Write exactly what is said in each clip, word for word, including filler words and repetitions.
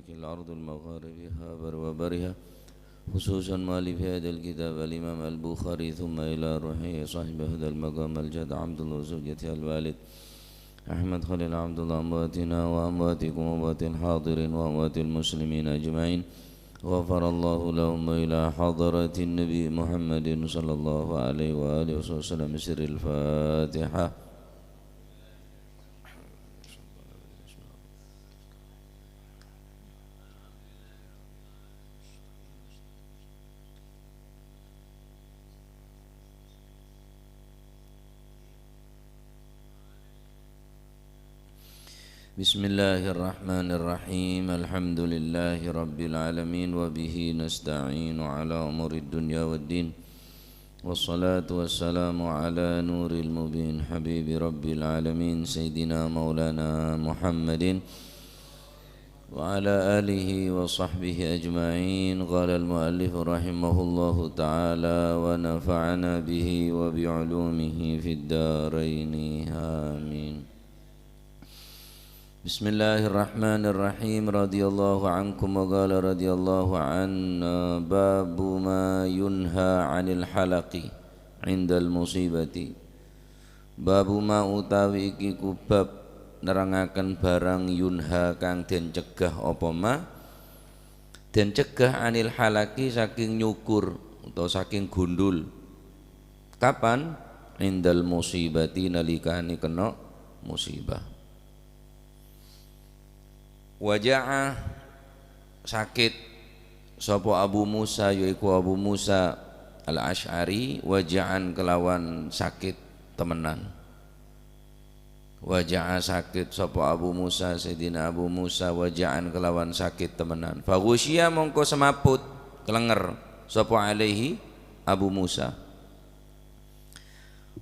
الأرض المغاربها بر وبرها، خصوصا مؤلف هذا الكتاب الإمام البخاري، ثم إلى روحه صاحب هذا المقام الجد عبد الله وزوجته الوالد أحمد خليل عبد الله، أمواتنا وأمواتكم وأموات الحاضرين وأموات المسلمين أجمعين، غفر الله لهم، وإلى حضرة النبي محمد صلى الله عليه وآله وسلم. سر الفاتحة. بسم الله الرحمن الرحيم. الحمد لله رب العالمين، وبه نستعين على أمور الدنيا والدين. والصلاة والسلام على نور المبين، حبيب رب العالمين، سيدنا مولانا محمد وعلى آله وصحبه أجمعين. قال المؤلف رحمه الله تعالى، ونفعنا به وبعلومه في الدارين، آمين. بسم الله الرحمن الرحيم. رضي الله عنكم وقال رضي الله عنا. باب ما ينهى عن الحلق عند المصيبة. Babu ma utawi iki ku bab nerangaken barang yunha kang den cegah apa ma, den cegah anil halaki saking nyukur utawa saking gundul. Kapan? Indal musibati, nalikane kena musibah. Waja'a, sakit, sapa Abu Musa, yaiku Abu Musa Al-Asy'ari, waja'an kelawan sakit temenan. Waja'a, sakit, sapa Abu Musa, Sayyidina Abu Musa, waja'an kelawan sakit temenan. Faghusyiya, mongko semaput, kelenger, sapa alaihi, Abu Musa.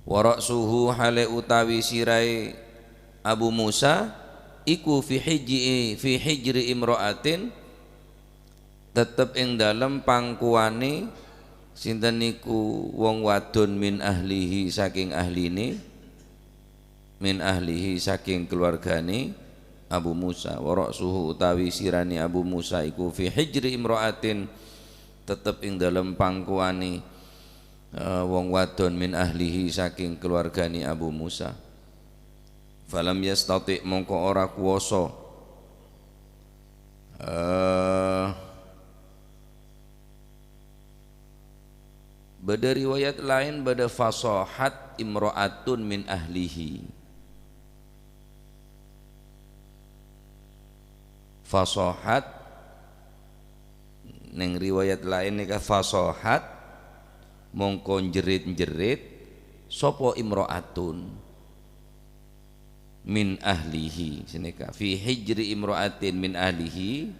Wa ra'suhu, hale utawi sirae Abu Musa, iku fi hijji, fi hijri imra'atin, tetep ing dalem pangkowane sinten niku wong wadon min ahlihi, saking ahline, min ahlihi, saking keluargane Abu Musa. Wa ra'suhu, utawi sirane Abu Musa iku fi hijri imra'atin, tetep ing dalem pangkowane eh, wong wadon min ahlihi, saking keluargane Abu Musa. Falam yastati, mongko ora kuwasa. Eh, bada riwayat lain bada fasahat imra'atun min ahlihi. Fasohat, neng riwayat lain neka fasohat, mongko njerit-njerit, sapa imro'atun min ahlihi, seneka, fi hijri imro'atin min ahlihi,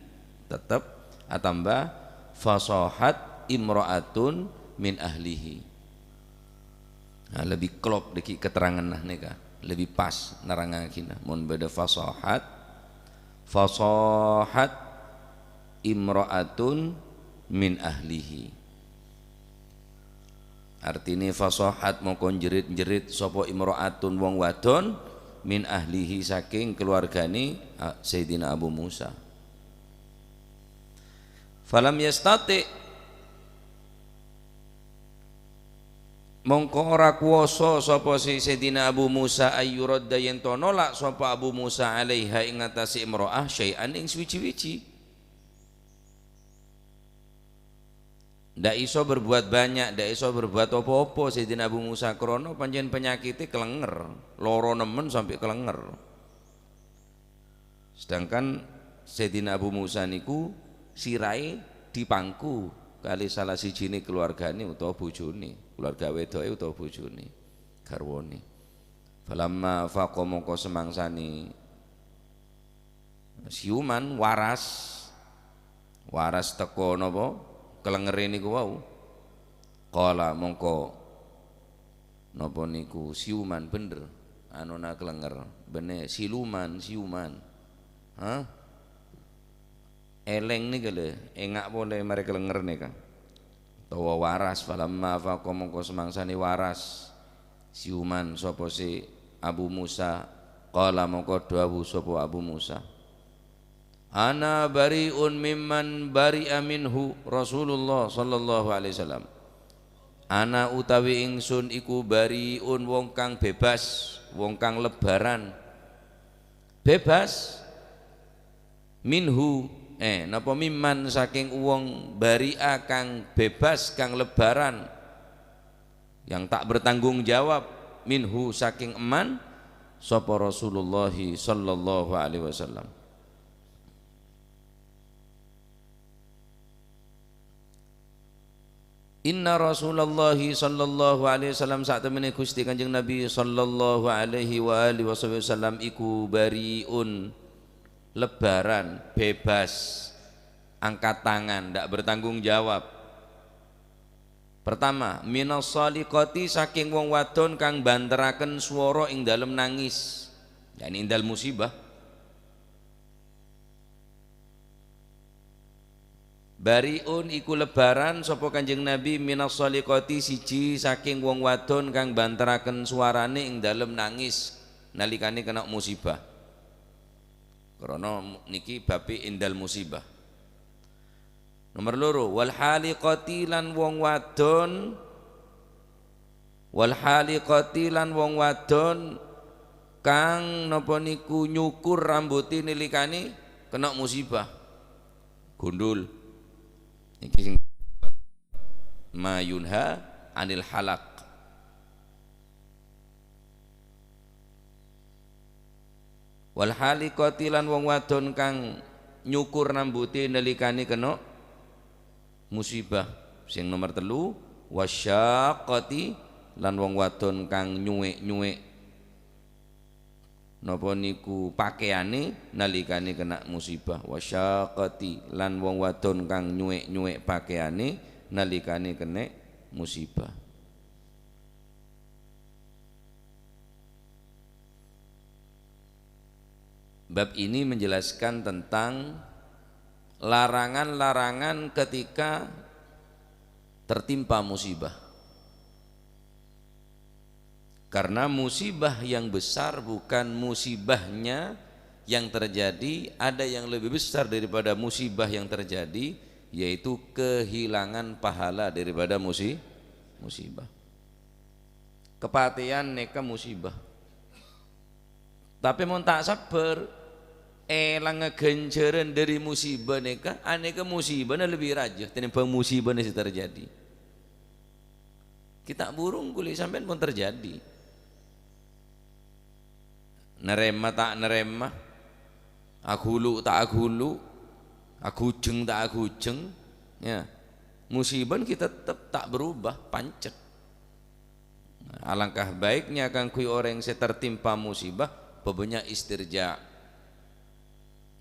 tetep atamba fasohat imro'atun min ahlihi. Nah, lebih klop dikit keterangan nah neka, lebih pas nerangagina. Mon bada fasahat, fasahat imra'atun min ahlihi. Artine fasahat mongko jerit-jerit sapa imra'atun wong wadon min ahlihi saking keluargane, ah, Sayyidina Abu Musa. Falam yastati, mongko ora kuwasa sapa si Sayyidina Abu Musa ayyuradda yen to nolak sapa Abu Musa alaiha ing atase imro'ah syai'an ing suwi-wiji. Ndak iso berbuat banyak, ndak iso berbuat apa-apa Sayyidina Abu Musa krana pancen penyakite kelenger, loro nemen sampe kelenger. Sedangkan Sayyidina Abu Musa niku sirae dipangku kali salah sijine keluargane utawa bojone, keluarga wedoke utawa bojone, garwane. Falamma afaqa, mongko semangsane siuman, waras, waras teko napa? Kelengere niku wau. Qala, mongko napa niku siuman bener, anona kelenger, bene siluman, siuman. Hah? Eleng neka lho, engak pole mare kelenger neka. Tawa waras, falamma afaqa, mongko semangsane waras, siuman sapa si Abu Musa, qala, mongko dawuh sapa Abu Musa. "Ana bari'un mimman bari'a minhu Rasulullah sallallahu alaihi wasallam." Ana utawi ingsun iku bari'un, wong kang bebas, wong kang lebaran. Bebas. Minhu, eh, napa mimman, saking wong, bari'a, kang bebas, kang lebaran, yang tak bertanggung jawab, minhu, saking eman, sapa Rasulullah sallallahu alaihi wasallam. Inna Rasulullah sallallahu alaihi wasallam, satemene Gusti Kanjeng Nabi sallallahu alaihi wa alihi wasallam iku bari'un, lebaran, bebas, angkat tangan, ndak bertanggung jawab. Pertama, minas saliqati, saking wong wadon kang banteraken swara ing dalem nangis, yakni indal musibah. Bari'un iku lebaran sapa Kanjeng Nabi minas saliqati, siji saking wong wadon kang banteraken swarane ing dalem nangis nalikane kena musibah. Krana niki babi indal musibah. Nomor loro, wal haliqati, lan wong wadon, wal haliqati, lan wong wadon kang napa niku nyukur rambuté nalikane kena musibah. Gundul. Niki sing ma yunha anil halaq. Wal haliqati, lan wong wadon kang nyukur rambuté nalikane kena musibah. Sing nomor telu, wasyaqqati, lan wong wadon kang nyuwek-nyuwek napa niku pakaiane nalikane kena musibah. Wasyaqqati, lan wong wadon kang nyuwek-nyuwek pakaiane nalikane kena musibah. Bab ini menjelaskan tentang larangan-larangan ketika tertimpa musibah. Karena musibah yang besar bukan musibahnya yang terjadi, ada yang lebih besar daripada musibah yang terjadi, yaitu kehilangan pahala daripada musi-, musibah. Kepateyan neka musibah. Tapè mon ta' sabbhâr, èlanga ghânjhârân dhâri musibâ nèka, anèka musibâna lebbi rajâ tènèmbhâng musibâna sè terjadi. Ghi' ta' burung kulâ sampèyan pon terjadi. Narèma ta' narèma, aghulu ta' aghulu, aghujeng ta' aghujeng, ya. Musibâna ghi' tettep ta' berubah, pancet. Alangkah baiknya kaangghuy orèng sè tertimpa musibah, pabânnya' istirja.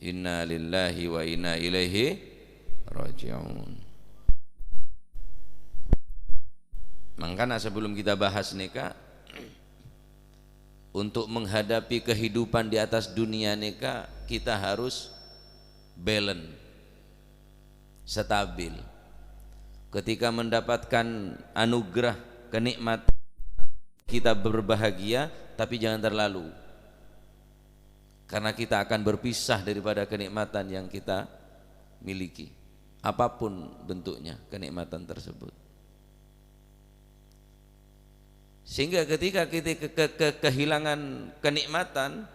Inna lillahi wa inna ilaihi raji'un. Mangkana sebelum kita bahas nèka, untuk menghadapi kehidupan di atas dunia nèka, kita harus balance. Stabil. Ketika mendapatkan anugerah, kenikmatan, kita berbahagia, tapi jangan terlalu. Karena kita akan berpisah daripada kenikmatan yang kita miliki. Apapun bentuknya kenikmatan tersebut. Sehingga ketika kita ke-, ke-, ke-, kehilangan kenikmatan,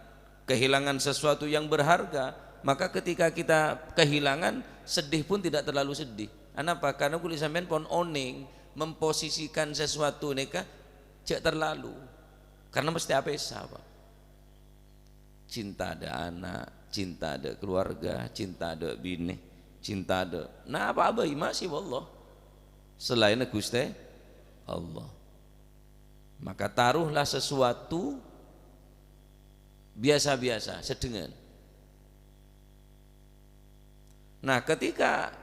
kehilangan sesuatu yang berharga, maka ketika kita kehilangan, sedih pun tidak terlalu sedih. Anapa? Karena kulâ sampèyan pon onèng memposisikan sesuatu nèka jhâ' terlalu. Karena mesti apèsa, Pak. Cinta dâ' ana', cinta dâ' keluarga, cinta dâ' binè, cinta dâ', napa bhâi masih wallah. Selainna Ghustè Allah. Maka taruhlah sesuatu biasa-biasa, sedhengan. Nah, ketika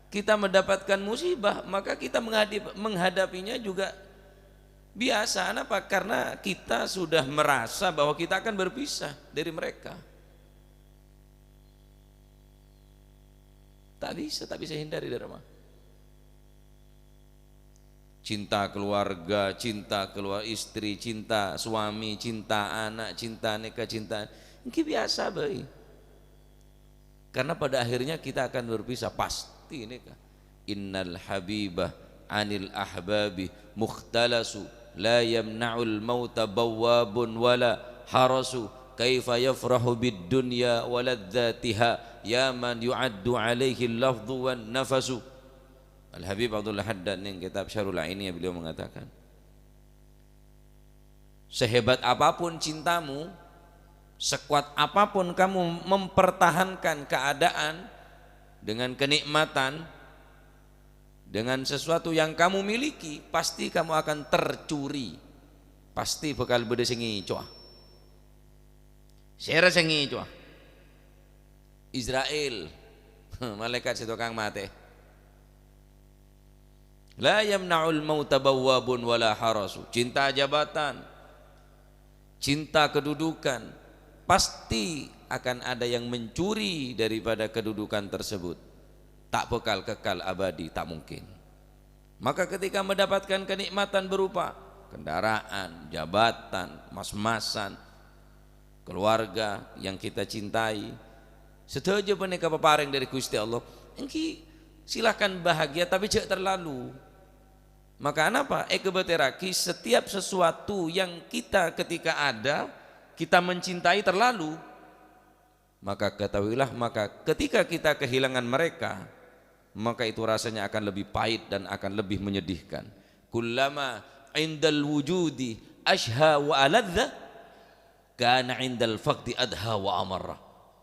kita mendapatkan musibah, maka kita menghadip-, menghadapinya juga biasa. Kenapa? Karena kita sudah merasa bahwa kita akan berpisah dari mereka. Tak bisa, tak bisa hindari dari rumah. Cinta keluarga, cinta keluar istri, cinta suami, cinta anak, cinta nèka, cinta, èngghi biasa bhâi. Karena pada akhirnya kita akan berpisah, pasti nèka. "Innal habiba anil ahbabi mukhtalasu, la yamna'ul mauta bawwabun wala harasu, kaifa yafrahu bid dunya wa ladzatiha, ya man yu'addu alaihi lafdhu wan nafasu." Al-Habib Abdullah Haddad neng kitab Syarhul Ainiyah, beliau mengatakan, "Sehebat apapun cintamu, sekuat apapun kamu mempertahankan keadaan dengan kenikmatan, dengan sesuatu yang kamu miliki, pasti kamu akan tercuri. Pasti bakal bâdâ sè ngèco'a." Sèra sè ngèco'a? Israel, malaikat sè tokang matè. "La yamna'ul mauta bawwabun wala harasu." Cinta jabatan, cinta kedudukan, pasti akan ada yang mencuri daripada kedudukan tersebut. Tak bakal kekal abadi, tak mungkin. Maka ketika mendapatkan kenikmatan berupa kendaraan, jabatan, mas-masan, keluarga yang kita cintai, sadhâjâ panèka paparèng dâri Ghustè Allah, èngghi, silahkan bahagia, tapè jhâ' terlalu. Maka anapa? Èkabâtèrraghi setiap sesuatu yang kita ketika ada, kita mencintai terlalu. Maka ketahuilah, maka ketika kita kehilangan mereka, maka itu rasanya akan lebih pahit dan akan lebih menyedihkan. "Kullama indal wujudi ashha wa aladza, kana indal faqdi adha wa amarra."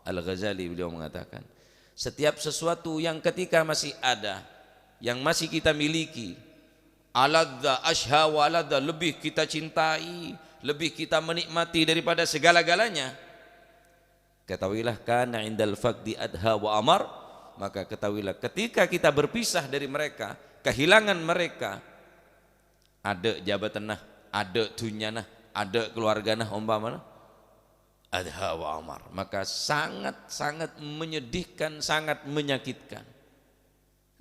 Al-Ghazali beliau mengatakan, setiap sesuatu yang ketika masih ada, yang masih kita miliki, aladza ashha wa aladza, lebih kita cintai, lebih kita menikmati daripada segala-galanya, ketahuilah, kana indal faqdi adha wa amar, maka ketahuilah, ketika kita berpisah dari mereka, kehilangan mereka, adâ' jabatanna, adâ' dhunnyana, adâ' keluargana, ompamana, adha wa amar, maka sangat-sangat menyedihkan, sangat menyakitkan.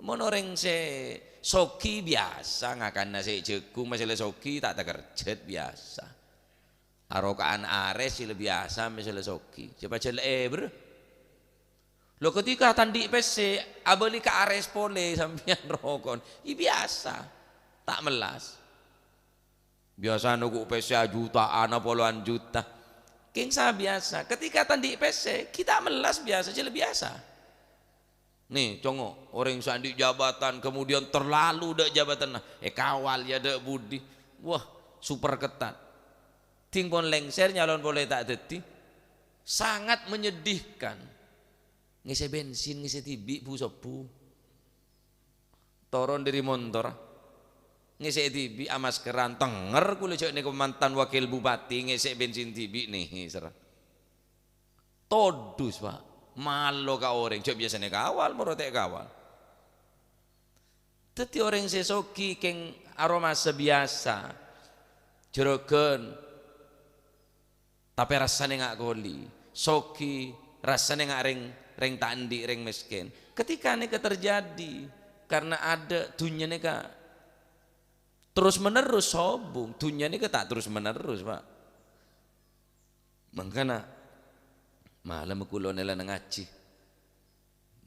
Mon orèng sè soghi biyasa ngakan nasè' jhâghung, masalah soghi ta' takerjhât biyasa. Aroka'an arès sè la biyasa, masalah soghi. Sè pajhât la èbâr. Lho, ketika ta' andi' pèssè, abâli ka arès polè sampèyan rokon. Iyâ biyasa. Ta' mellas. Biyasana ghu' pèssè ajuta'an, apolowan juta. Kèng sa biyasa. Ketika ta' andi' pèssè, ghi' ta' mellas biyasa, jhâ' la biyasa. Nè, congo', orèng sè andi' jabatan, kemudian terlalu dâ' jabatanna, èkawal iyâ dâ' budi. Wah, super ketat. Dhing pon lèngsèr, nyalon polè ta' dhâddhi. Sangat menyedihkan. Ngèsè bensin, ngèsè dhibi' bu-sebbu. Toron dâri montor. Ngèsè dhibi', amaskeran, tèngèr kulâ jhâ' nèko mantan wakil bupati, ngèsè bensin dhibi' nè, sèra. Todus, Pa'. Malo ka orèng, jhâ' biyasana èkawal, moro ta' èkawal. Dhâddhi orèng sè soghi kèng aromasa biyasa. Jhurâghân, tapè rassana nga' koli. Soghi, rassana nga' rèng, rèng ta' andi', rèng mèskèn. Ketika nèka terjadi, karena adâ' dhunnya nèka terus-menerus sobung, dhunnya nèka ta' terus-menerus, Pa'. Mangkana, malem kulâ nèlana ngajhi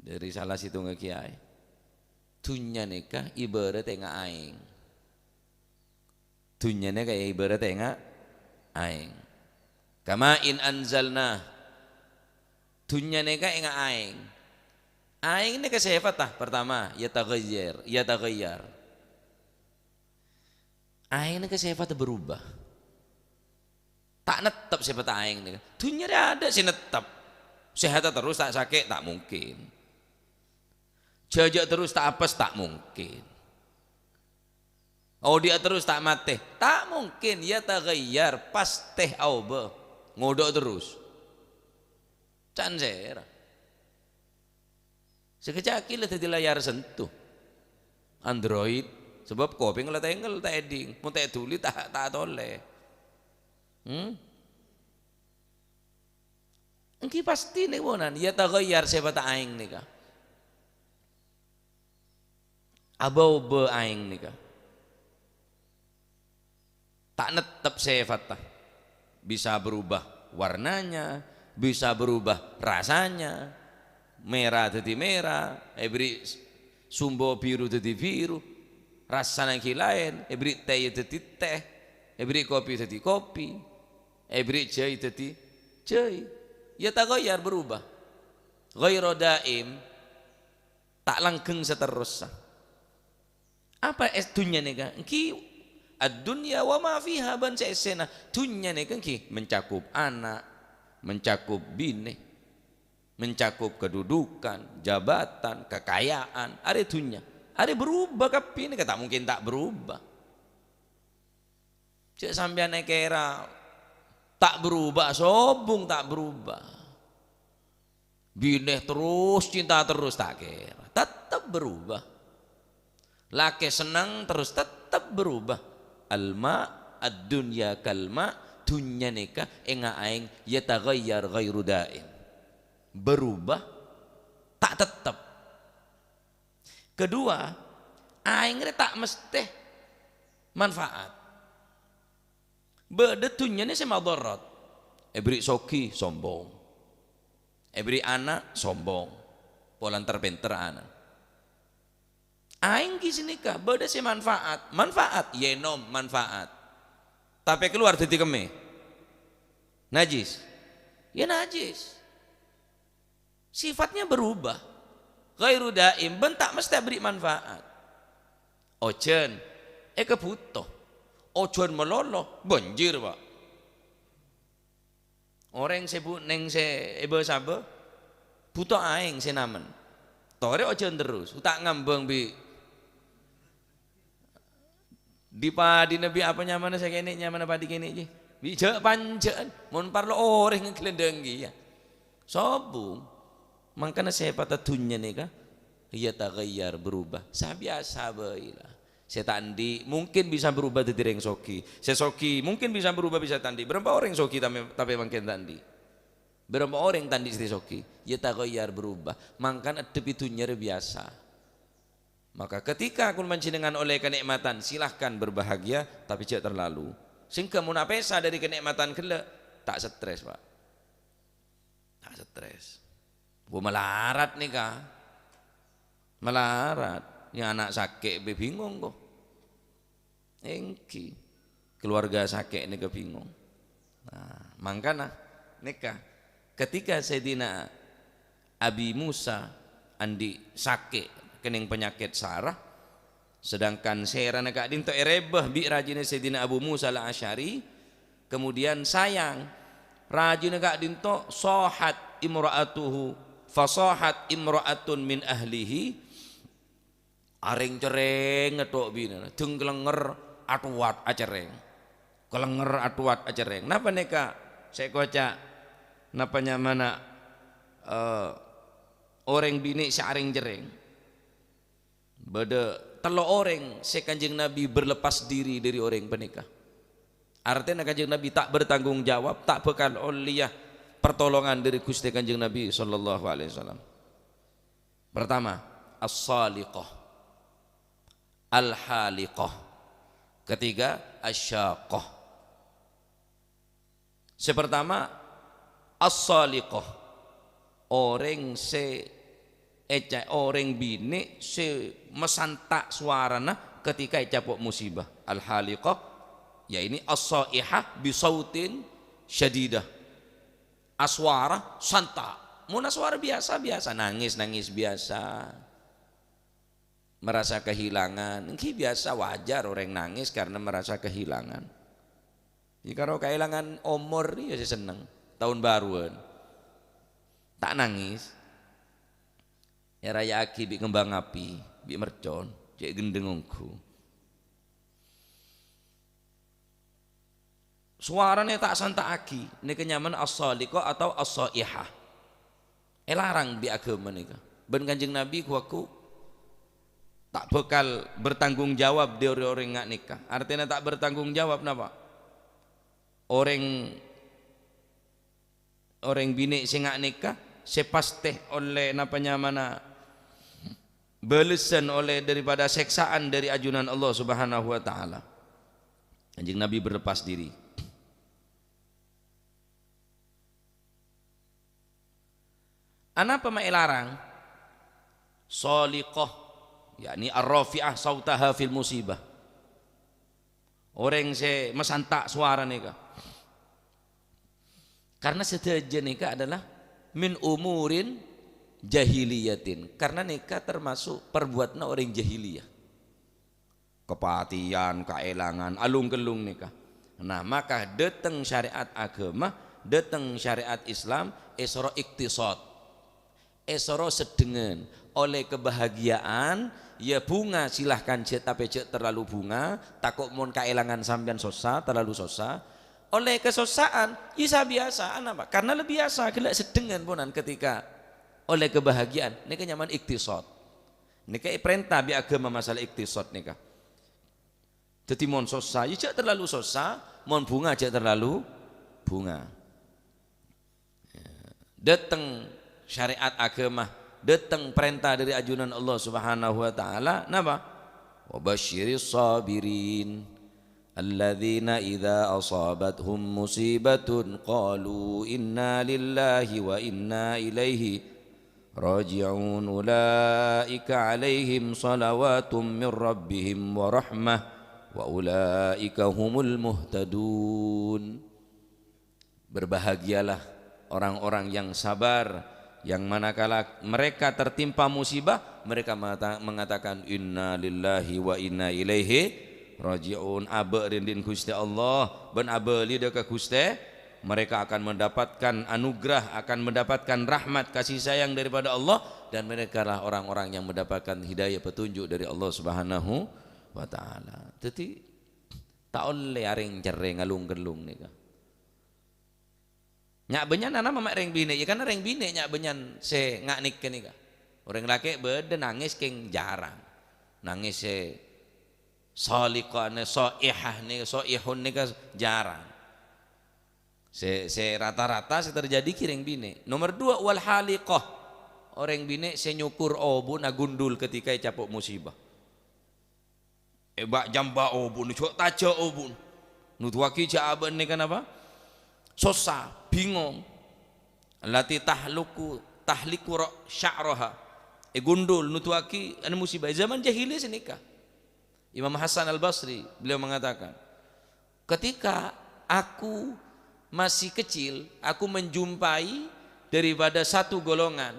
dâri sala sèttonga kèyaè. Dhunnya nèka ibarat enga' aèng. Dhunnya nèka ibarat enga' aèng. Kama in anzalna. Dhunnya nèka enga' aèng. Aèng nèka sèfatta, pertama, yataghayyar, yataghayyar. Aèng nèka sèfatta berubah. Ta' nettep sèfatta aèng nèka. Dhunnya rè adâ' sè nettep. Sèhatta terus, ta' sakè', ta' mungkin. Jhâjhâ terus, ta' apes, ta' mungkin. Odi'â terus, ta' matè, ta' mungkin. Yataghayyar, pastè aobâ. Ngodâ terus. Can sèra. Sakejjhâ' ghi' la dhâddhi layar sentuh. Android, sabâb kopèng la tèngghâl, ta' èdhing, mon ta' èduli, ta', ta' atolè. Hmm? Èngghi pastè nèka ponan, yataghayyar sèfatta aèng nèka. Abâ-obâ aèng nèka. Ta' nettep sèfatta. Bisa berubah warnanya, bisa berubah rasanya. Mèra dhâddhi mèra, èbèrri' s-, sumbo biru dhâddhi biru, rassana ghi' laèn, èbèrri' tè ya dhâddhi tè, èbèrri' kopi dhâddhi kopi, èbèrri' jhâi dhâddhi jhâi. Yataghayyar, berubah. Ghairu daim, ta' langgheng saterrossa. Apa es-, dhunnya nèka? Èngghi ad-dunya wa ma fiha, bân sè èssèna. Dhunnya nèka èngghi mencakup ana', mencakup binè, mencakup kedudukan, jabatan, kekayaan. Arèya dhunnya. Arèya berubah kabbhi nèka, ta' mungkin ta' berubah. Jhâ' sampèyan èkèra ta' berubah, sobung ta' berubah. Binè terros, cinta terros, ta' kèra. Tettep berubah. Lakè senneng terros, tettep berubah. Al-ma', ad-dunya kal-ma', dhunnya nèka ènga' aèng, yataghayyar ghairu daim. Berubah, ta' tettep. Kedua, aèng rè ta' mestè manfaat. Bâdâ dhunnya nè sè madharat. Èbèrri' soghi, sombong. Èbèrri' ana', sombong. Polana ter-pènter ana'. Aèng ghi' sanèka, bâdâ sè manfaat. Manfaat, yènom, manfaat. Tapè kalowar dhâddhi kemmè. Najis. Ya najis. Sifatnya berubah. Ghairu daim, bân ta' mestè èbèrri' manfaat. Ojhân, èkabhuto. Ojhân malolo, banjir, Pak. Orèng sè bu-, neng sè è bâ-sabâ, bhuto aèng sè namen. Torè ojhân terros, ta' ngambâng bi' Di-padina bi' apa nyamana sakènè', nyamana padi kènè' jiyâ? Bi' jhâ'-panjhâ'ân, mon parlo orèng èghelendhâng kèya. Sobung. Mangkana sèpatta dhunnya nèka, yataghayyar, berubah. Sabiyasa bhâi la. Sè ta' andi' mungkin bisa berubah dhâddhi rèng soghi. Sè soghi mungkin bisa berubah bisa ta' andi'. Bârâmpa orèng soghi tapè, tapè mangkèn ta' andi'? Bârâmpa orèng ta' andi' sè soghi? Yataghayyar, berubah. Mangkana addhâbbi dhunnya rè biyasa. Maka ketika kaulâ panjhennengngan oleh kenikmatan, silahkan berbahagia, tapi jhâ' terlalu. Sehingga mon apèsa dhâri kenikmatan ghellâ', ta' stres, Pak. Ta' stres. Bu malarat nèka. Malarat. Ya ana' sakè' bhâi bingung, kok. Èngghi. Keluarga sakè' nèka bingung. Nah, mangkana nèka, ketika Sayyidina Abi Musa andi' sakè' kennèng panyakèt sarah, sedangkan sèrana ka'dinto èrèbâ bi' rajina Sayyidina Abu Musa Al-Asy'ari, kemudian sayang, rajina ka'dinto shahat imra'atuhu, fashahat imra'atun min ahlihi, Arèng-cerrèng ngetthok binèna, dhâng kalènger atowat acerrèng. Kalènger atowat acerrèng. Napa nèka sè èkoca'? Napa nyamana, eh, orèng binè' sè arèng-cerrèng? Bâdâ tello' orèng sè Kanjeng Nabi berlepas diri dhâri orèng panèka. Artèna Kanjeng Nabi ta' bertanggung jawab, ta' bhâkal ollèya pertolongan dhâri Ghustè Kanjeng Nabi sallallahu alaihi wasallam. Pertama, as-saliqah. Al-haliqah. Ketiga, asy-syaqah. Sè pertama, as-saliqah. Orèng sè èca-, orèng binè' sè masanta' sowarana ketika ècapo' musibah. Al-haliqah, ya ini as-saihah bi sautin syadidah. Aswara santa'. Mon aswara biyasa, biyasa. Nangès, nangès biyasa. Merasa kehilangan. Èngghi biyasa, wajar orèng nangès karena merasa kehilangan. Jhâ' karo kaèlangan omor rèya sè senneng. Taon bâruwân. Ta' nangès. Èraya'aghi bi' kembang api, bi' mercon. Cè' ghendheng ongghu. Sowarana ta' santa'aghi, nèka nyamana as-saliqah atau as-saihah. Èlarang bi' aghâma nèka. Bân Kanjeng Nabi ghu-, ghu ta' bhâkal bertanggung jawab dhâri orèng nga' nèka. Artèna ta' bertanggung jawab napa? Orèng Orèng binè' sè nga' nèka sè pastè ollè napa nyamana bâlessan ollè daripada sèksaan dhâri ajunan Allah Subhanahu wa Ta'ala. Kanjeng Nabi berlepas diri. Anapa ma' èlarang? Shaliqah, yakni ar-rafi'ah sautaha fil musibah. Orèng sè masanta' sowarana nèka. Karena sadhâjâ nèka adalah min umurin jahiliyatin. Karena nèka termasuk perbuatanna orèng jahiliyah. Kapatèyan, kaèlangan, alung-kellung nèka. Nah, maka dâteng syariat aghâma, dâteng syariat Islam, èsoro iktisad. Èsoro seddhengan. Oleh kebahagiaan, ya bhunga, silahkan, jhâ', tapè jhâ' terlalu bhunga, tako' mon kaèlangan sampèyan sossa, terlalu sossa. Oleh kesossaan, ya sa-biyasa, anapa? Karena la biyasa, ghellâ' seddhengan ponan ketika oleh kebahagiaan. Nèka nyamana iktisad. Nèka èparènta bi' aghâma masalah iktisad nèka. Dhâddhi mon sossa, ya jhâ' terlalu sossa, mon bhunga, jhâ' terlalu bhunga. Ya. Dâteng syariat aghâma, dâteng parènta dâri ajunan Allah Subhanahu wa Ta'ala, napa? "Wa basysyiris shabirin, alladzina idza asabathum musibatun qalu inna lillahi wa inna ilaihi raji'un, ulaika alaihim shalawatum mir rabbihim wa rahmah, wa ulaika humul muhtadun." Berbahagialah orang-orang yang sabar, yang manakala mereka tertimpa musibah, mereka mengata-, mengatakan, "Inna lillahi wa inna ilaihi raji'un." Abâ' rèn-dhin Ghustè Allah, bân abâli dâ' ka Ghustè, mereka akan mendapatkan anugerah, akan mendapatkan rahmat, kasih sayang daripada Allah, dan merekalah orang-orang yang mendapatkan hidayah, petunjuk dari Allah Subhanahu wa Ta'ala. Dhâddhi, ta' ollè arèng-cerrèng, alung-kellung nèka. Nya' bânnya'na ma' rèng binè', ya kan rèng binè' nya' bânnya'an sè nga' nèka nèka. Orèng lakè' bâdâ nangès kèng jarang. Nangès sè shaliqah nè, shaihah nè, shaihun nèka jarang. Sè, sè rata-rata sè terjadi ghi' rèng binè'. Nomor dua, wal haliqah. Orèng binè' sè nyokur obu'na gundul ketika ècapo' musibah. Èbâ' jambâ' obu'na, jhâ' tajâ' obu'na. Nuduwaghi jhâ' abâ'na kanapa? Sossa, bingong. Allati tahluku, tahliku ra-, sya'raha. Ègundul, nuduwaghi, anu, musibah. Zaman jahiliyah sanèka. Imam Hasan Al-Basri, beliau mengatakan, "Ketika aku masih kecil, aku menjumpai daripada satu golongan.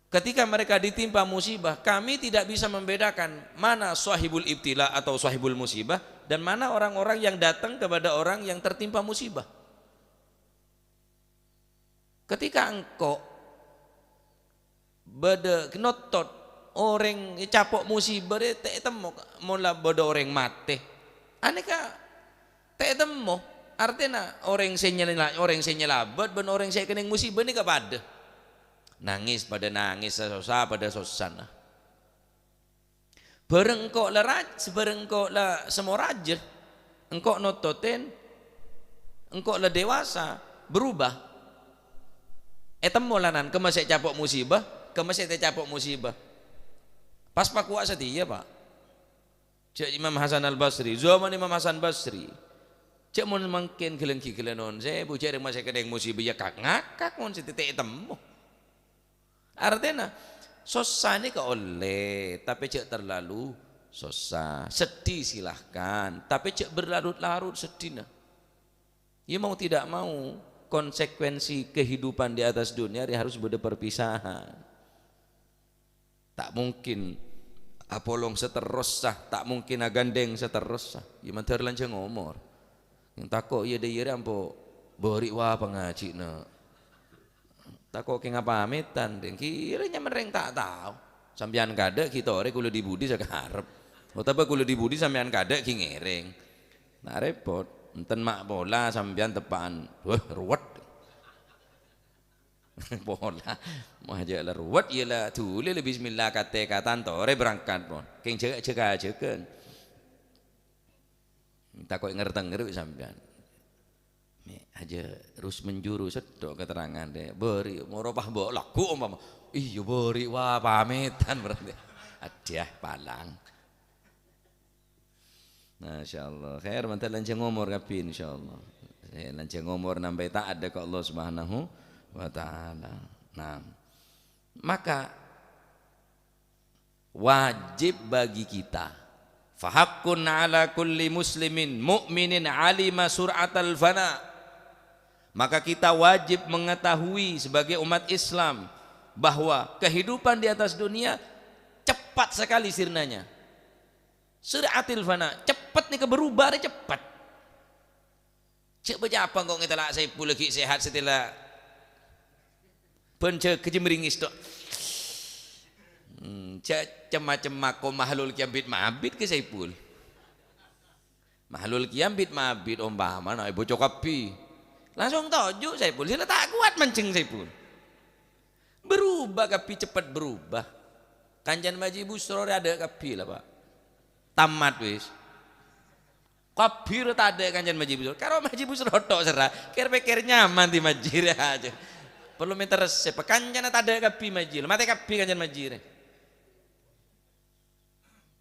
Ketika mereka ditimpa musibah, kami tidak bisa membedakan mana sahibul ibtila atau sahibul musibah dan mana orang-orang yang datang kepada orang yang tertimpa musibah." Ketika engko' bâdâ nottot orèng ècapo' musibah rè ta' ètemmo, mon la bâdâ orèng matè. Anèka ta' ètemmo, artèna orèng sè nyela-, orèng sè nyalabât bân orèng sè èkennèng musibah nèka padâ. Nangès padâ nangès, sossa padâ sossana. Bârâng engko' la raj-, bârâng engko' la semmo rajâ, engko' nottoten, engko' la dewasa, berubah. Ètemmo lanan, kemma sè ècapo' musibah, kemma sè ta' ècapo' musibah. Pas pakowa satèya, Pak. Jhâ' Imam Hasan Al-Basri, zaman Imam Hasan Basri. Jhâ' mon mangkèn ghellâ' ghi ghellâ' non sèbu, jhâ' rèng masè kennèng musibah, ya kak-ngakak mon sè ta' ètemmo. Artèna, sossa nèka ollè, tapè jhâ' terlalu sossa. Sedih silahkan, tapè jhâ' berlarut-larut seddhina. Ya mau tidak mau, konsekuensi kehidupan di atas dunia ini harus bâdâ perpisahan. Ta' mungkin apolong saterrossa, ta' mungkin agandeng saterrossa. Ya mandhâr lanjhâng omor. Yang tako' iyâ dâ' iyâ rè ampo bâri' wa pangaji'na. Tako' kèng apamètan, deng kira nyamana rèng ta' tao. Sampèyan kadâ' ghi' torè kaulâ di-budi sakarep. Otabâ kaulâ di-budi sampèyan kadâ' ghi' ngèrèng. Na' rèpot. Enten ma' pola sampèyan teppa'an. Wah, ruwet. Pola. Wah, jhâ' la ruwet, iyâ la dhuli la bismillah katè katan torè berangkat pon. Kèng jhâ-, jhâ-, jhâgân. Tako' ngertè-ngertè sampèyan. Mè' ajâ rus menjuru sèttong keterangan dè. Bâri' moro pas mbok lagu umpama. Iyâ bâri' wa pamètan berarti. Adhâ palang. Masyaallah. Khair, mandhâr lanjhâng omor kabbhi insyaallah. Eh, lanjhâng omor nambai taat dâ' ka Allah Subhanahu wa Ta'ala. Nah, maka wajib bagi kita. Fahaqqun ala kulli muslimin mu'minin alima sur'atal fana. Maka kita wajib mengetahui sebagai umat Islam bahwa kehidupan di atas dunia cepat sekali sirnanya. Sur'atil fana, cepet nèka berubah arè cepet. Jhâ' bâca apa engko' ngètella' Saipul ghi' sehat satèya la bân jâgâ jemringis tok. Hmm, jhâ' cem-macem mako mahlul kèya bit-mabit ka Saipul. Mahlul kèya bit-mabit ompamana èbocco kabbhi. Langsung toju' Saipul, sè la ta' kowat manjheng Saipul. Berubah kabbhi, cepet berubah. Kancana Maji Busro rè adâ' kabbhi la, Pak. Tamat wis. Kabbhi rè tadâ' kancana Maji Busro. Karo Maji Busro tok sèra. Kèr-pèkkèr nyaman di Maji rè ajâ. Perlu mènta resep. Kancana tadâ' kabbhi Maji. Matè kabbhi kancana Maji rè.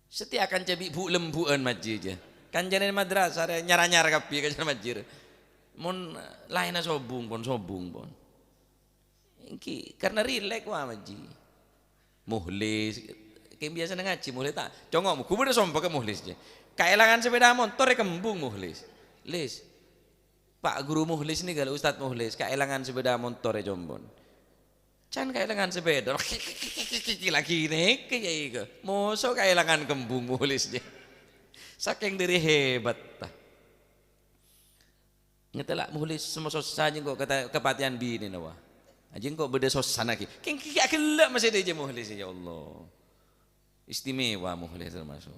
Satèya kanca bi' bu'-lembu'ân Maji jâ. Kancana madrasah rè nyar-anyar kabbhi kancana Maji rè. Mon laènna sobung pon, sobung pon. Ènggi, karena rilek wa Maji. Muhlis, kèng biyasana ngajhi Muhlis ta'. Congo' mo, ghu bâdâ sompa ka Muhlis jâ. Kaèlangan sepeda motor è kembung Muhlis. Lis, Pak Guru Muhlis nèka lho, Ustad Muhlis, kaèlangan sepeda motor è Combon. Can kaèlangan sepeda. Lagi nèka ya iko. Moso kaèlangan kembung Muhlis jâ. Sakèng dhâri hebat ta. Ngètella' Muhlis semma sossa jâ engko' kata-, kapatèyan binèna, wa. Ajâ engko' bâdâ sossana ghi. Kèng ghi' aghellâ' masè dhâjâ Muhlis, ya Allah. Istimewa Muhlis termasuk.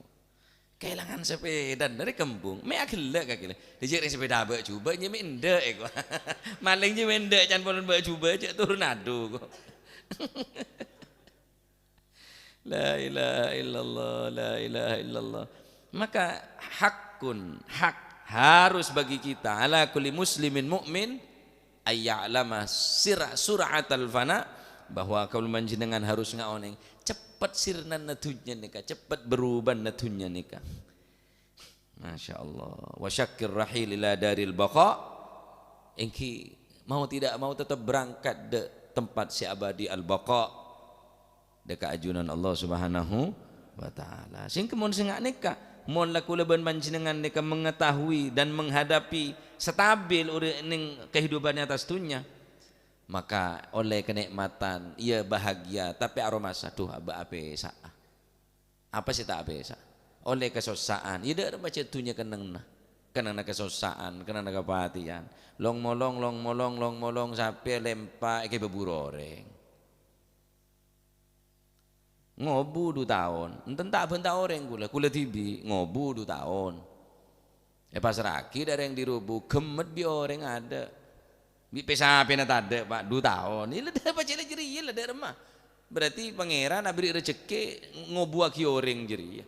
Kaèlangan sepeda, dhâri kembung. Mè' aghellâ' ka kèlè. Dhâjâ rèng sepeda bâ' jubâ', nyè mè' endâ' è ko. Malèng nyè mè' endâ' can polon bâ' jubâ', jâ' turun adu ko. La ilaha illallah, la ilaha illallah. Maka haqqun, hak harus bagi kita, ala kulli muslimin mu'min, ayya'lama sir-, sur'atal fana, bahwa kaulâ panjhennengngan harus ngaonèng cepet sirnana dhunnya nèka, cepet berubahna dhunnya nèka. Masya Allah. Wa syaqqir rahil ila daril baqa. Ènggi mau tidak mau tetap berangkat dâ' tempat sè abadi al-baqa. Dâ' ka ajunan Allah Subhanahu wa Ta'ala. Sèngka mon sènga' nèka, mon la kaulâ bân panjhennengngan nèka mengetahui dan menghadapi stabil uri-, neng kehidupan è attas dhunnya, maka ollè kenikmatan, iyâ bahagia, tapè aromasa, duh, abâ' apèsa'a. Apa sè ta' apèsa? Ollè kasossa'an. Iyâ, dâ' remma jâ' dhunnya kennengnganna. Kennengnganna kasossa'an, kennengnganna kapatèyan. Long-molong, long-molong, long-molong, sampè' lèmpa' èghibâ buru orèng. Ngobu du taon. Enten ta' bânta orèng kaulâ. Kaulâ dhibi' ngobu du taon. Èpassra'aghi dâ' rèng dhirubu, ghemmet bi' orèng adâ'. Bi' pè-sapèna tadâ', Pak, du taon. Iyâ la dâ' pajhâlâ jârèya la dâ' remma. Berarti Pangèran abherri' rejekkè ngobuwaghi orèng jârèya.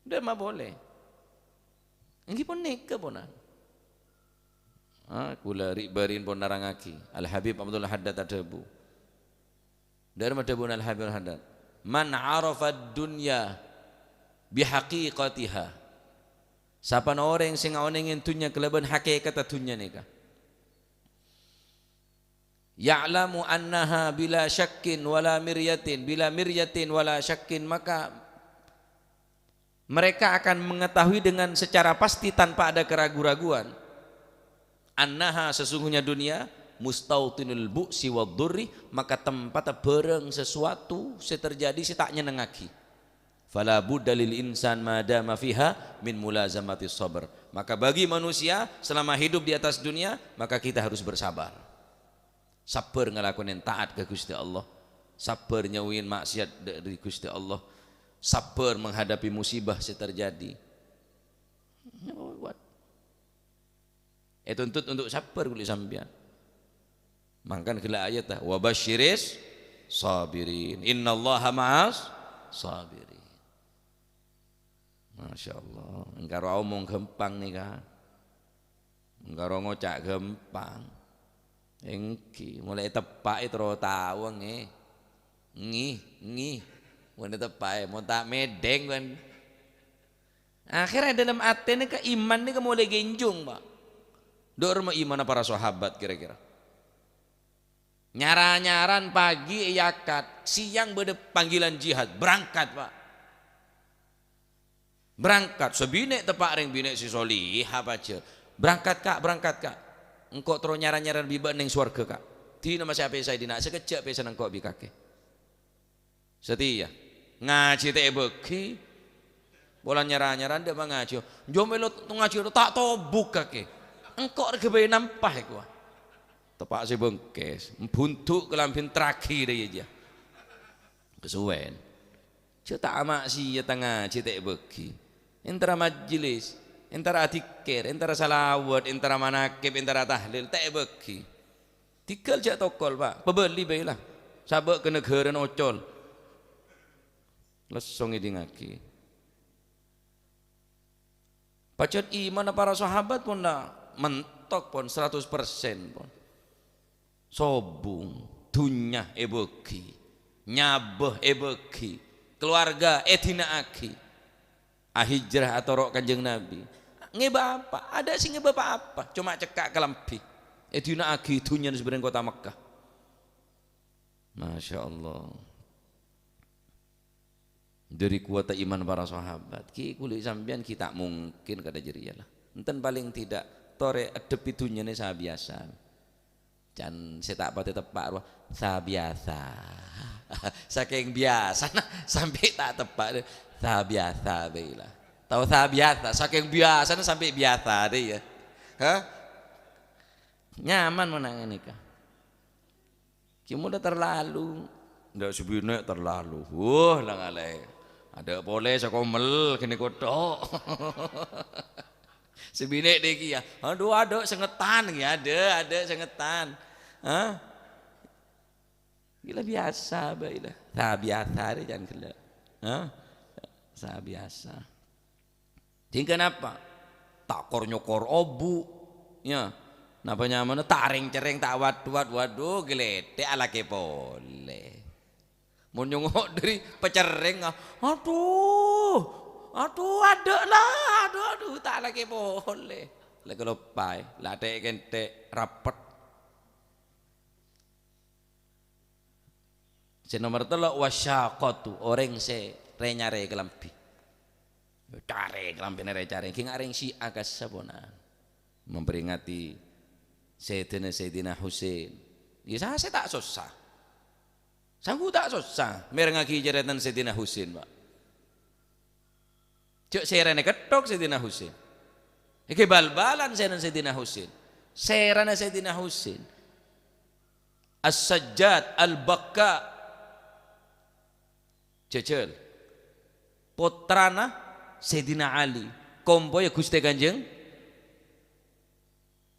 Dâ' remma polè. Ènggi pon nèka, ponan. Ah, kaulâ ri'-bâri'na pon narangngaghi. Al-Habib Abdul Haddad adhâbu. Dâ' remma dhâbuna Al-Habib Haddad, "Man 'arafad dunya bihaqiqatiha." Sapana orèng sè ngaonèngè dhunnya kalabân hakèkatta dhunnya nèka. "Ya'lamu annaha bila syakkin wala miryatin, bila miryatin wala syakkin," maka mereka akan mengetahui dengan secara pasti tanpa ada keragu-raguan, "annaha," sesungguhnya dunia, "mustautinul bu'si wad durri," maka tempatnya barang sesuatu sè terjadi sè ta' nyenengngaghi. "Fala budda lil insan ma dama fiha min mulazamati sabr." Maka bagi manusia selama hidup di atas dunia, maka kita harus bersabar. Sabbhâr ngalakonè taat ka Ghustè Allah. Sabbhâr nyauwiyân maksiat dâri Ghustè Allah. Sabbhâr menghadapi musibah sè terjadi. Ètuntut untuk sabbhâr kaulâ sampèyan. Mangkana ghellâ' ayat, "Wa basyiris sabirin. Innallaha ma'as sabirin." Masya Allah. Engkaro omong ghâmpang nèka. Engkaro ngoca' ghâmpang. Ènggi, molaè èteppa'è terro tao, ngghi. Ngghi, ngghi. Mon èteppa'è, mon ta' mèdheng, bân. Akhirnya dalam atèna kaiman nèka molaè ghenjhung, Pak. Dâ' remma imanna para sahabat kira-kira. Nyar-anyaran pagi èyakat, sèyang bâdâ panggilan jihad, berangkat, Pak. Berangkat, sè binè' teppa' rèng binè' sè solèha pajhât. "Berangkat, Ka', berangkat, Ka'. Engko' terro nyar-anyaran bi' bâ'na neng sowarghâ, Ka'. Dinah masè apèsaè dinna', sakejjhâ' pèssana engko' bi' kakè." Satèya. Ngajhi ta' èbâghi. Polana nyar-anyaran dâ' mangajhi. Jhâ' mèlo ngajhi ta' tobuk kakè. Engko' rèya ghâbây nampa èkowa. Teppa' sè bengkes. Mbhundhu' kalambhina terraghi rèya jiyâ. Kasuwèn. Jhâ' ta' amaksiyat ngajhi ta' èbâghi. Entara majlis, entara adzikir, entara shalawat, entara manakib, entara tahlil, ta' èbâghi. Dhigghâl jhâ' tokol, Pak. Pabâli bhâi la. Sabâ' ka naghârâna ocol. Lesso ngèdingngaghi. Pajhât imanna para sahabat pon la mentok pon saratos persen pon. Sobung, dhunnya èbâghi, nyabâ èbâghi, kalowarga èdina'aghi. Ahijrah atoro' Kanjeng Nabi. Ngèbâ apa? Adâ' sè ngèbâ pa-apa, coma cekka' kalambhi. Èdina'aghi dhunnyana sabârâng kottha Mekkah. Masya Allah. Dâri kowatta iman para sahabat. Ghi' kulâ sampèyan ghi' ta' mungkin kadhâ' jârèya la. Enten palèng tidak torè addhebbhi dhunnyana sabiyasa. Can sè ta' patè teppa' rowa, sabiyasa. Sakèng biyasana sampè' ta' teppa', sabiyasa bhâi la. Tao sabiyasa, sakèng biyasana sampè' biyasa rèya. Hah? Nyaman mon nang nèka. Ghi' mon la terlalu. Ndak sè binè' terlalu. Wuh, la ngalè. Adâ' polè sè komel ghânèka tok. Sè binè' dhâggi' ya. Adhu, adâ' sè ngettan ya, adâ', adâ' sè ngettan. Hah? Ghi' la biyasa bhâi la. Sabiyasa rè can ghellâ'. Hah? Sabiyasa. Sehingga napa? Ta' kor-nyokor obu', ya. Napa nyamana ta' rèng-cerrèng, ta' wad-wad, wadhu, ghelètè' alakè polè. Mon nyongo' dâri pacerrèng, ah, adhu, adhu, adâ' la, adhu, adhu, ta' alakè polè. La kaloppaè, la tè'-kentè' rapet. Sè nomer tello', wasyaqatu, orèng sè rè-nyarè kalambhi. Carè kalambhina rè-carè, ghi' ngarèng Syiah kassa' ponapa. Memperingati Sayyidina, Sayyidina Husain. Ya, sa-, sè ta' sossa. Sangghu ta' sossa merengngagi carètana Sayyidina Husain, Pak. Jhâ' sèrana ketthok Sayyidina Husain. Èghâbây bal-balan sèrana Sayyidina Husain. Sèrana Sayyidina Husain. As-Sajjad Al-Bakka. Jhâjhâl. Pottrana Sayyidina Ali. Kompoyya Ghustè Kanjeng.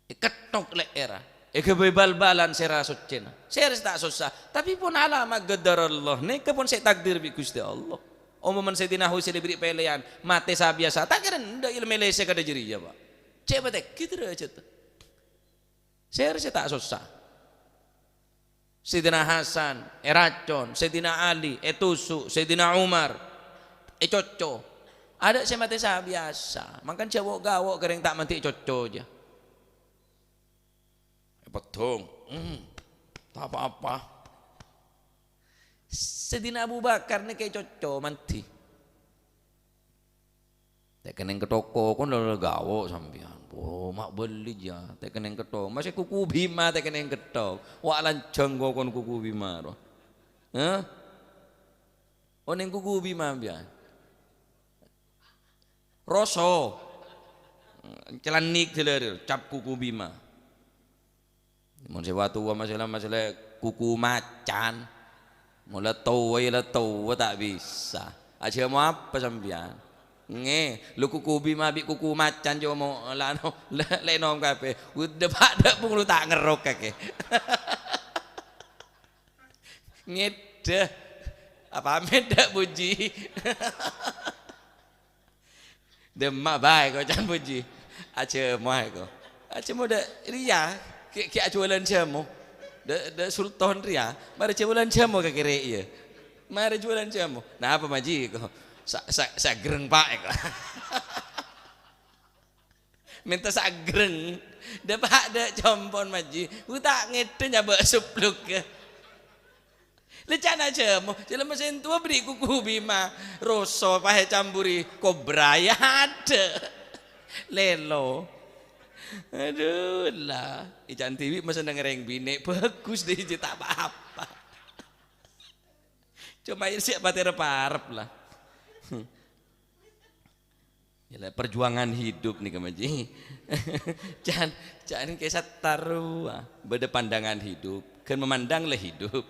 Èketthok lè'èrra. Èghâbây bal-balan sèra soccèna. Sèra sè ta' sossa. Tapè pon alama' qadarallah. Nèka pon sè ètakdir bi' Ghustè Allah. Omoman Sayyidina Husain èberri' pèlèyan. Matè sabiyasa. Ta' kèra endâ' èlmè lèsè kadhâ' jârèya, Pak. Cè' patè, gitu aja tuh. Sèra sè ta' sossa. Sayyidina Hasan èracon, Sayyidina Ali ètoso', Sayyidina Umar ècocco. Adâ' sè matè sabiyasa, mangkana jhâ' wo'-gawo' ka rèng ta' mandhi ècocco jiyâ. Èpeddhung, hmm, ta' pa-apa. Sayyidina Abu Bakar nèka ècocco mandhi. Ta' kennèng ka toko, kon la gawo' sampèyan. Oh, ma' bâli, ya. Ta' kennèng ka toko. Masè kuku bima ta' kennèng ka toko. Wa' lanjhâng ko-, kon kuku bima, ro. Hah? Onèng kuku bima, sampèyan. Roso. Calanik dâlârè, cap kuku bima. Mon sè wa-, towa masalah-masalah kuku macan. Mon la towa, ya la towa, ta' bisa. Ajhâmo apa sampèyan? Ngè, lu kuku bima bi' kuku macan jhâmo la, anu, la, la ènom kabbhi. Udah padâ pung lu ta' ngerrok kakè. Ngèdhâ. Apa mèdhâ puji? Dâ' emma' bhâi ko can puji. Ajhâmo aè ko. Ajhâmo dâ' rèya. Ghi', ghi' ajhuwâlân jhâmo. Dâ', dâ' Sultan rèya. Marè jhuwâlân jhâmo ka kèrè' iyâ. Marè jhuwâlân jhâmo. Napa maji ko? Sa-, sa-, sagreng pa' ko. Mènta sagreng. Dâpa' dâ' compo'na, Majji. Gu ta' ngèdhing nyabâ' supplugghâ. Lè ca'na jhâmo, jhâ' la masèn towa bâri' kuku bima. Roso pahè camburi kobra, ya adâ'. Lèlo. Adu, la. È ca'na dhibi' masenneng rèng binè'. Bhâghus dâ' iyâ ta' pa-apa. Coma iyâ sè patè rep-arep, la. Ya, la, perjuangan hidup nèka, Majji. Can, can kèsa tarowa. Bâdâ pandangan hidup, kan memandang la hidup.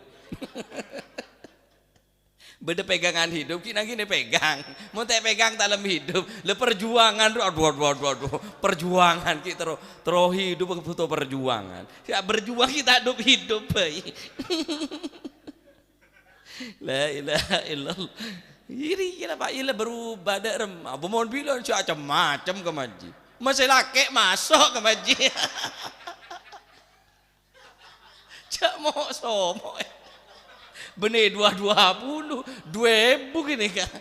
Bâdâ pegangan hidup, ghi' nangghing pegang. Mon ta' pegang ta' lem hidup. La perjuangan, adu, adu, adu, adu. Perjuangan, ghi' terro, terro hidup butuh perjuangan. Ya, berjuang ghi' ta' hidup-hidup bhâi. La ilaha illallah. Iri, iyâ la, Pak, iyâ la berubah dâ' remma. Apa mon bilân sè macem-macem ka Majji. Masè lakè' maso' ka Majji. Jhâ' mo'-somo'. Bânnè dua dua puluh, dua èbu kènè, Ka'.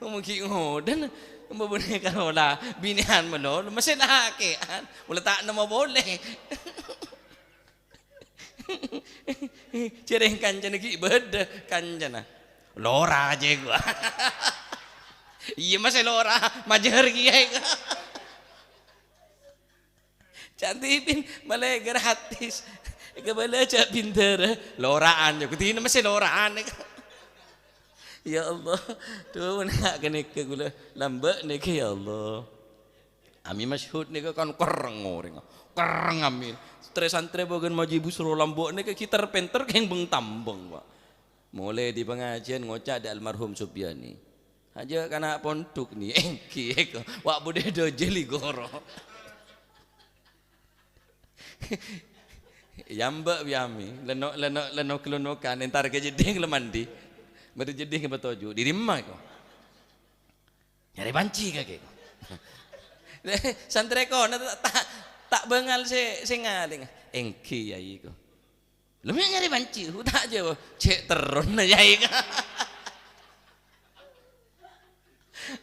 Mon ghi' ngodâna, mon bânnè karola, binè'an malolo, masè lakè'an, mola ta' nemmo polè. Jhâreng kancana ghi' bâdâ kancana. Lora jhâ' gua. Iyâ, masè lora, majâr kèya. Ca'na dhibi' malè gratis. Kabâlâ jhâ' bindârâ. Lora'an, ya, kudina masè lora'an. Ya Allah, dhu, nèka ghânèka ghulâ lambâ' nèka, ya Allah. Ami Masyhud nèka kan kerrèng orèngnga. Kerrèng ami. Santrè-santrè bâgân Majji Busro lambâ' nèka ghi' ter-pènter kèng beng-tambeng, Pak. Molè dâri pangajiân ngoca' dâ' almarhum Supyani. Hajâ kana' pondhuk nè, èngghi, èko. Wa' budhe dojel li goro. Yamba' bi' ami, lenno', lenno', lenno' kelonnokan, entar ka jeddhing la mandi. Bâdâ jeddhing patoju', dâri emma èko. Nyarè panci kakè. Santrè kono ta', ta', ta' bângal sè, sè ngalèng. Èngghi, Yai, ko. Lha mè' nyarè panci, ku ta' jâwâb. Cè' terrona, Yai.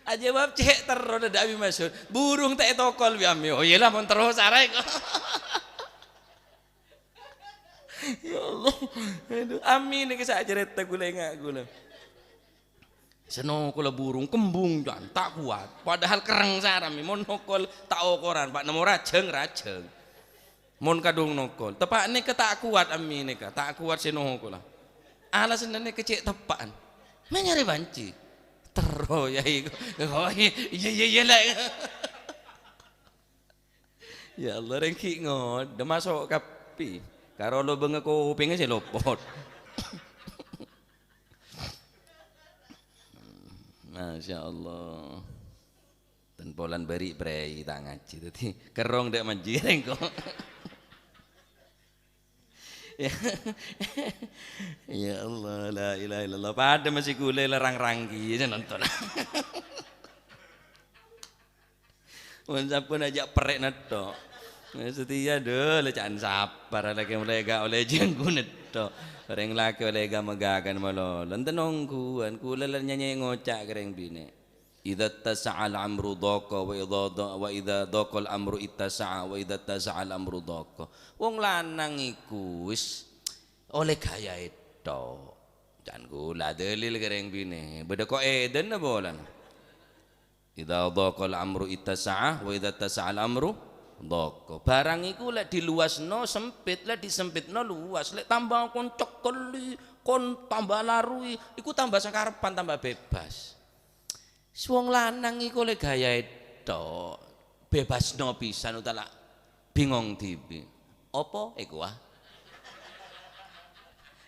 Ajâwâb cè' terrona dâ' Abi Masyhur. Burung ta' ètokol bi' Ami. Oh, iyâ la, mon terros araè ko. Ya Allah. Aduh, Ami nèka sè acarèta ghulâ enga' ghulâ. Sè nokola burung kembung, can, ta' kowat. Padahal kerrèng sara, Mi. Mon nokol ta' okoran, Pak, nemmo rajâng-rajâng. Mon kadhung nokol. Teppa' nèka ta' kowat, Ami nèka. Ta' kowat sè nokola. Alasanna nèka cè' teppa'an. Mè' nyarè panci. Terro, Yai. Oh, iyâ, iyâ, iyâ, la. Ya Allah, rèng ghi' ngodâ maso' kabbhi. Karo lobângnga kopèngnga sè lopot. Masya Allah. Ten polan bâri' prèi ta' ngajhi. Dâddhi kerrong dâ' manjirèng ko. Ya. Ya Allah, la ilaha illallah. Padâ masih ghulâ larang-ranggi, ya, nonton. Mon sampun ajâ' perrè'na tok. Satèya, dhu, la ca'na sapar, lakè molaè ga' ollè jhângghu netto. Orèng lakè ollè ga-, magâgâna malolo. Enten ongghuwân, kaulâ la nyanyè ngoca' ka rèng binè'. "Idza tasa'al amru dhaqa, wa idza dha-, wa idza dhaqal amru ittasa'a, wa idza tasa'al amru dhaqa." Wong lanang iku wis ollè ghâjâ ètto. Can kaulâ dalil ka rèng binè'. Bâdâ kok èdânna polana. "Idza dhaqal amru ittasa'a, wa idza tasa'al amru dhaqa." Barang iku lè' diluwasno sempit, lè' disempitno luwas, lè' tamba kon cekkelli, kon tamba larui, iku tamba sakarebbhân, tamba bebas. Wong lanang iku lè' ghâjâ ètto, bebasno pisan utawa bingong dhibi'. Apa iku, ah?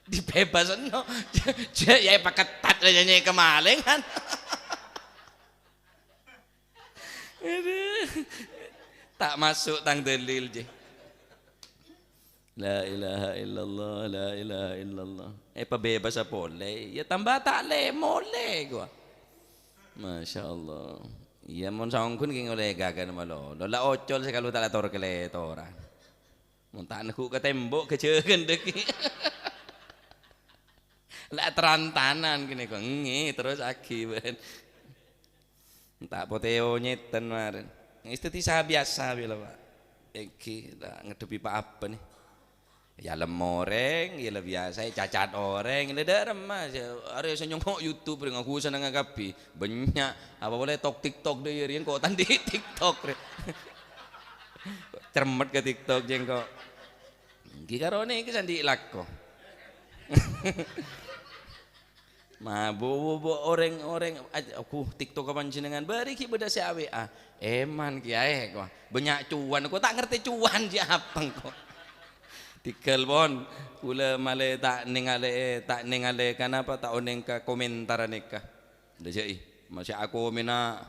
Dibebasno. Jâ', ya, pakettat la nyanyè kemalingan. Aduh. Ta' maso' tang dalil, jâ. La ilaha illallah, la ilaha illallah. Eh, pabebas polè. Ya, tamba ta' lè-, molè, gua. Masya Allah. Iyâ, mon saongghun kèng ollè ghâgâna malolo. La ocol sè kalu ta' la tor-kalètoran. Mon ta' neggu' ka tembok, ghâjâgân dhâggi'. La tarantanan kènè ko, ngè, terros aghi bân. Ta' potè onyèten marèn. Ngestèti sa-, biyasa bhâi la, Pak. Èngghi, ta' ngaddhebbhi pa-apa nè. Èyalem orèng, iyâ la biyasa, ècacat orèng, la dâ' remma. Arè sè nyongngo' YouTube rè ngaku senengnga kabbhi. Bânnya', apa polè tok TikTok dâ' iyâ rè, engko' ta' andi' TikTok rè. Cermet ka TikTok jâ' engko'. Èngghi karo nèka sè andi' lako. Ma, bu-, bu-, bu-, orèng-orèng aj-, aduh, TikTok panjhennengngan, bâri' ghi' bâdâ sè A W A. Èman kèyaè, ko. Bânnya' cuan, ko ta' ngartè cuan jâ' apa, ko. Tèghâl, pon. Kaulâ malè ta' nèngalè, ta' nèngalè, kanapa ta' onèng ka komentar nèka. Lajâ'i, masih aku mèna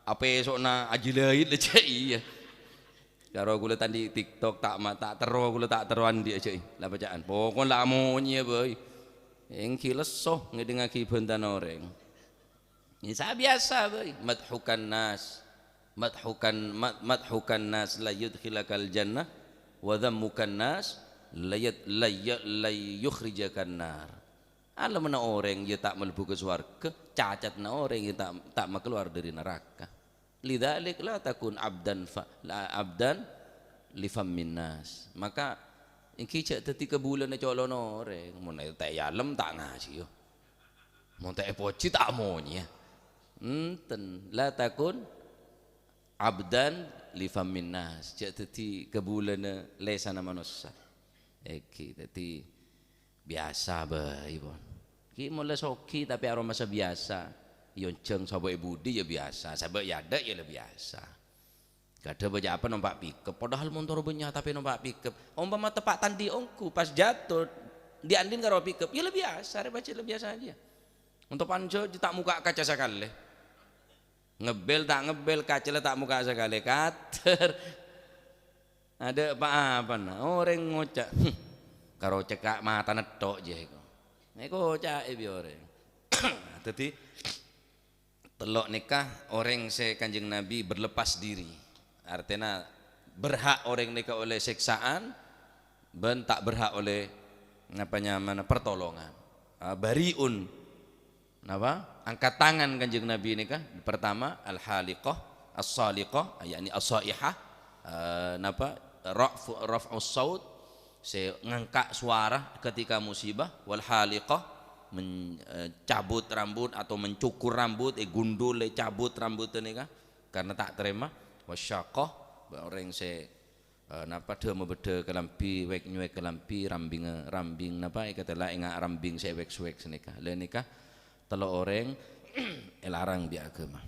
apèso'na ajilait, lajâ'i, iyâ. Karo kaulâ ta' andi' TikTok, ta' ma-, ta' terro, kaulâ ta' terro andi' jâ', la bâca'an. Pokon la amonyèya bhâi. Èngghi lesso ngèdingngaghi bhântana orèng. Sa-, biyasa bhâi. Madhukan nas. Madhukan, mad-, madhukan nas la yudkhilakal jannah, wa dzammukan nas la yad-, la ya-, la yukhrijakan nar. Alemmanna orèng, iyâ, ta' malebbhu ka sowarghâ, cacatna orèng, iyâ, ta', ta' makalowar dâri naraka. Lidzalik la takun abdan fa-, la abdan li fammin nas. Maka, èngghi jhâ' dhâddhi kabulâna colo'na orèng. Mon ta' èyalem, ta' ngajhi, yo. Mon ta' èpojhi, ta' amonyèya. Enten, la takun abdan li fammin nas. Jhâ' dhâddhi kabulâna lèsanna manossa. Èngghi, dhâddhi biyasa bhâi, pon. Ghi' molaè soghi, tapè aromasa biyasa. Èyonjhâng sabâ' è budi, iyâ, biyasa. Sabâ' è adâ', iyâ, la biyasa. Kadhâng bâjâ apa nompa' pickup. Padahal montor bânnya', tapè nompa' pickup. Ompama teppa' ta' andi' ongghu, pas jatuh, di'andin karo pickup, iyâ, la biyasa, rè, pajhât la biyasa ajâ. Onto' panjhâ, ta' mokka' kaca sakalè. Ngebbel ta' ngebbel, kaca la ta' mokka' sakalè, kater. Adâ' pa-apana, orèng ngoca', "Hmm, karo cekka' matana tok jâ' eko." Èkoca'è bi' orèng. Dhâddhi, tello' nèka orèng sè Kanjeng Nabi berlepas diri. Artèna, berhak orèng nèka ollè sèksaan, bân ta' berhak ollè, napa nyamana, pertolongan. Ah, bari'un. Napa? Angkat tangan Kanjeng Nabi nèka, pertama, al-haliqah, as-saliqah, yakni as-saihah, eh, napa? Ra'fu-, raf'us saut, sè ngangka' sowara ketika musibah, wal haliqah, men-, eh, cabut rambut atau mencukur rambut, ègundul, ècabut rambut nèka, karena ta' tarèma, wasyaqqah, orèng sè Eh, napa dhâ-mabâdhâ kalambhi, wèk-nyowèk kalambhi, rambingnga, rambing napa èkatèla ènga' rambing sè èwèk-sowèk sanèka. La nèka tello' orèng èlarang bi' aghâma.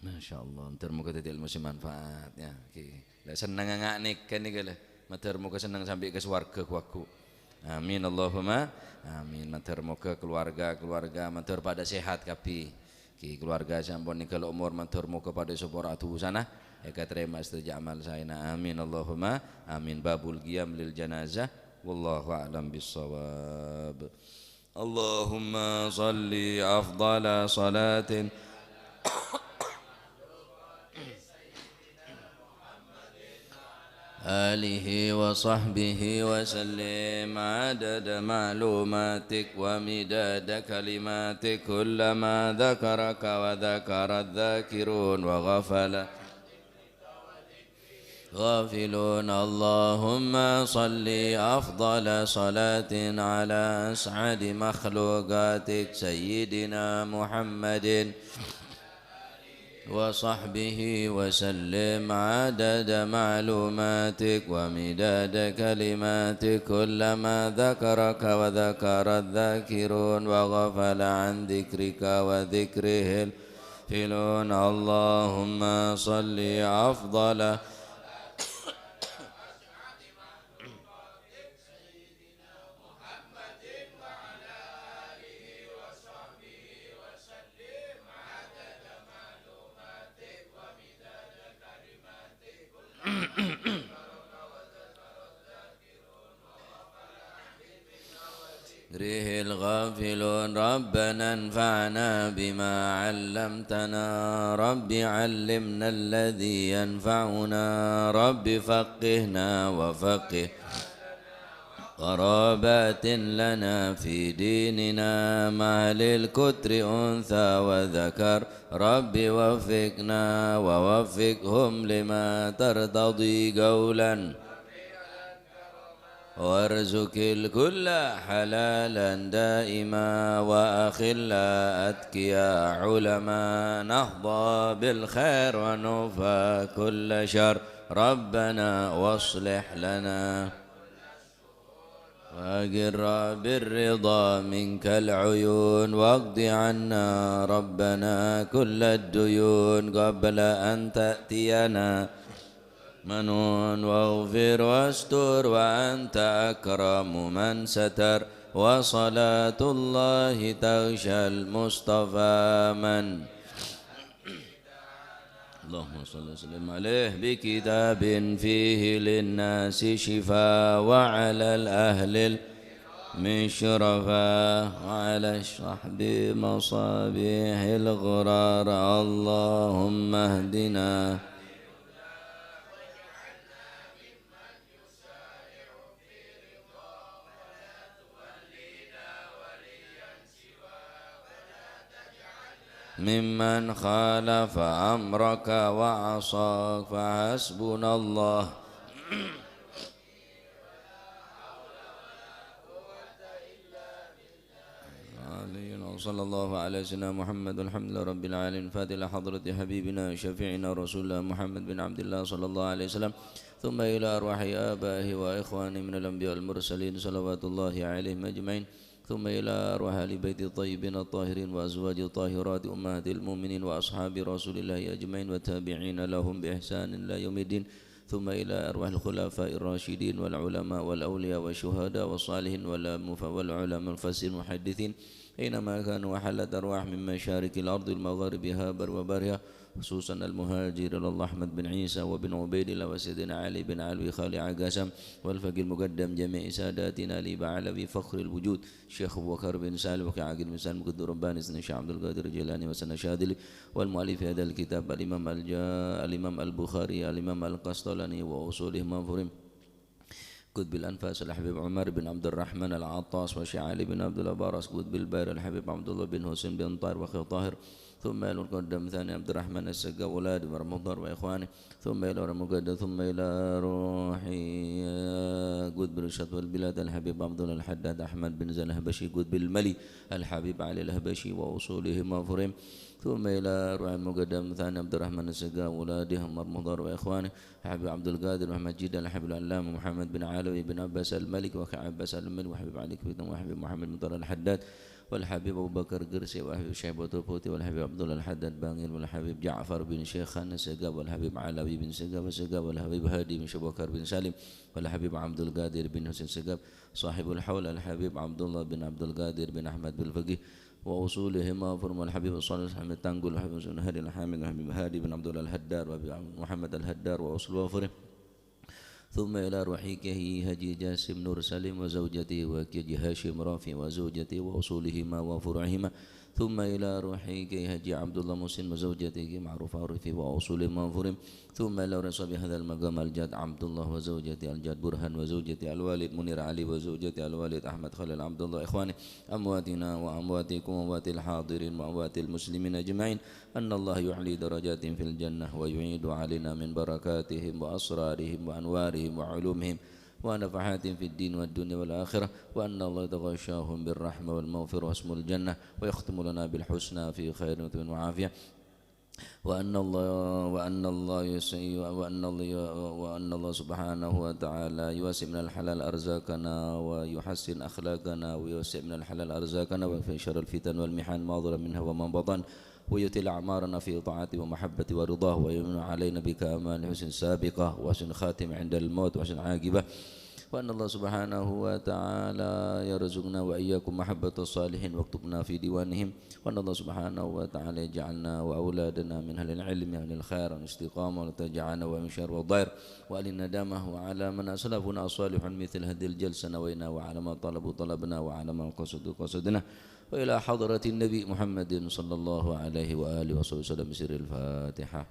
Masyaallah, mandhâr moghâ dhâddhi ilmu sè manfaat, ya. Oke. La sennengnga nga' nèka nèka, la. Mandhâr moghâ senneng sambi ka sowarghâ ghu-lagghu. Amin, Allahumma amin. Mandhâr moghâ keluarga-keluarga mandhâr padâ sehat kabbhi. Ki keluarga sè ampon ninggal omor mandhâr moghâ padâ èsapora dhusana, èkatarèma sadhâjâ amal saèna. Amin, Allahumma amin. Babul qiyam lil janazah. Wallahu a'lam bissawab. Allahumma shalli afdhala shalatin آله وصحبه وسلم عدد معلوماتك ومداد كلماتك، كلما ذكرك وذكر الذاكرون وغفل غافلون. اللهم صل أفضل صلاة على أسعد مخلوقاتك سيدنا محمد وصحبه وسلم عدد معلوماتك ومداد كلماتك، كلما ذكرك وذكر الذاكرون وغفل عن ذكرك وذكره الغافلون. اللهم صل أفضل ذكره الغافلون. ربنا انفعنا بما علمتنا. رب علمنا الذي ينفعنا. رب فقهنا وفقه قرابات لنا في ديننا مع أهل الكتر أنثى وذكر. رب وفقنا ووفقهم لما ترتضي قولا، وارزق الكل حلالا دائما، وأخلاء أتقياء علماء، نحظى بالخير ونوفى كل شر. ربنا واصلح لنا وأقر بالرضا منك العيون، واقض عنا ربنا كل الديون قبل أن تأتينا. منون واغفر واستر وأنت أكرم من ستر، وصلاة الله تغشى المصطفى من اللهم صل وسلم عليه بكتاب فيه للناس شفاء، وعلى الأهل الكرام شرفاء، وعلى الصحب مصابيح الغرار. اللهم اهدنا ممن خالف أمرك وعصاك، فحسبنا الله. آمين. وصلى الله على سيدنا محمد، والحمد لله رب العالمين. الفاتحة لحضرة حبيبنا شفيعنا رسول الله محمد بن عبد الله صلى الله عليه وسلم، ثم إلى أرواح آبائه وإخوانه من الأنبياء والمرسلين صلوات الله عليهم أجمعين، ثم إلى أرواح أهل بيت الطيبين الطاهرين وأزواج الطاهرات أمهات المؤمنين وأصحاب رسول الله أجمعين والتابعين لهم بإحسان إلى يوم الدين، ثم إلى أرواح الخلفاء الراشدين والعلماء والأولياء والشهداء والصالحين والمف-، والعلماء المفسرين والمحدثين أينما كانوا، وحلت أرواح من مشارق الأرض ومغاربها بر وبحرها، خصوصا المهاجر إلى الله أحمد بن عيسى وبن عبيد الله وسيدنا علي بن علوي خالع قسم، والفقيه المقدم جميع ساداتنا الإبا علوي فخر الوجود، الشيخ أبو بكر بن سالم وكي عقيد بن سالم قطب رباني سيدنا الشيخ عبد القادر الجيلاني وسيدنا الشاذلي، والمؤلف هذا الكتاب الإمام الجا-، الإمام البخاري، الإمام القسطلاني وأصولهم وفروعهم. قطب الأنفاس الحبيب عمر بن عبد الرحمن العطاس وشيخ علي بن عبد الله باراس، قطب البحر الحبيب عبد الله بن حسين بن طاهر وخي طاهر، ثم المقدم ثاني عبد الرحمن السقاف وأولاده ورمضان وإخوانه، ثم إلى المقدم، ثم إلى روح قطب الرشد والبلاد الحبيب عبد الله الحداد أحمد بن زين الحبشي، قطب الملي الحبيب علي الحبشي وأصولهم وفروعهم، ثم إلى روح المقدم ثاني عبد الرحمن السقاف وأولاده عمر مضر وإخوانه، الحبيب عبد القادر محمد جدة، الحبيب العلامة محمد بن علوي بن عباس الملك، وأخي عباس الملك، وحبيب علي كبيتم، وحبيب محمد مطر الحداد، والحبيب أبو بكر قرسي، والحبيب شيبة الفوتي، والحبيب عبد الله الحداد بانغيل، والحبيب جعفر بن شيخان السقاف، والحبيب علوي بن سقاف السقاف، والحبيب هادي بن شبكر بن سالم، والحبيب عبد القادر بن حسين السقاف، صاحب الحول الحبيب عبد الله بن عبد القادر بن أحمد بالفقيه، وأصولهم وفروعهم، والحبيب الصالح الحميد تنقل، والحبيب حسين هادي الحامد، والحبيب هادي بن عبد الله الهدار، والحبيب محمد الهدار وأصول وفره. ثم إلى روح كهي حاجي جاسم نور سليم وزوجته، وكهي هاشم رافع وزوجته وأصولهما وفروعهما. ثم إلى روح كهي حاجي عبد الله محسن وزوجته معروف عرفي وأصولهم وفروعهم. ثم إلى روح صاحب هذا المقام الجاد عبد الله وزوجته الجاد برهان وزوجته الوالد منير علي وزوجته الوالد أحمد خليل عبد الله إخوانه أمواتنا وأمواتكم وأموات الحاضرين وأموات المسلمين أجمعين، أن الله يعلي درجاتهم في الجنة ويعيد علينا من بركاتهم وأسرارهم وأنوارهم وعلومهم ونفحاتهم في الدين والدنيا والآخرة، وأن الله يتغشاهم بالرحمة والمغفرة وحسن الجنة، ويختم لنا بالحسنى في خير وعافية. وأن الله، وأن الله يس-، وأن الله، وأن الله سبحانه وتعالى يوسع من الحلال أرزاقنا، ويحسن أخلاقنا، ويوسع من الحلال أرزاقنا، ويكفي شر الفتن والمحن ما ظهر منها وما بطن، ويطيل أعمارنا في طاعته ومحبته ورضاه، ويمن علينا بكمال حسن سابقة، وحسن خاتمة عند الموت، وحسن عاقبة. وأن الله سبحانه وتعالى يرزقنا وإياكم محبة الصالحين، واكتبنا في ديوانهم. وأن الله سبحانه وتعالى يجعلنا وأولادنا من أهل العلم، أهل الخير، أهل الاستقامة، ولا تجعلنا ومن شر والضير، وأهل الندامة، وعلى من أسلفنا الصالحون مثل هذه الجلسة نوينا، وعلى ما طلبوا طلبنا، وعلى ما قصدوا قصدنا، وإلى حضرة النبي محمد صلى الله عليه وآله وصحبه وسلم بسر الفاتحة.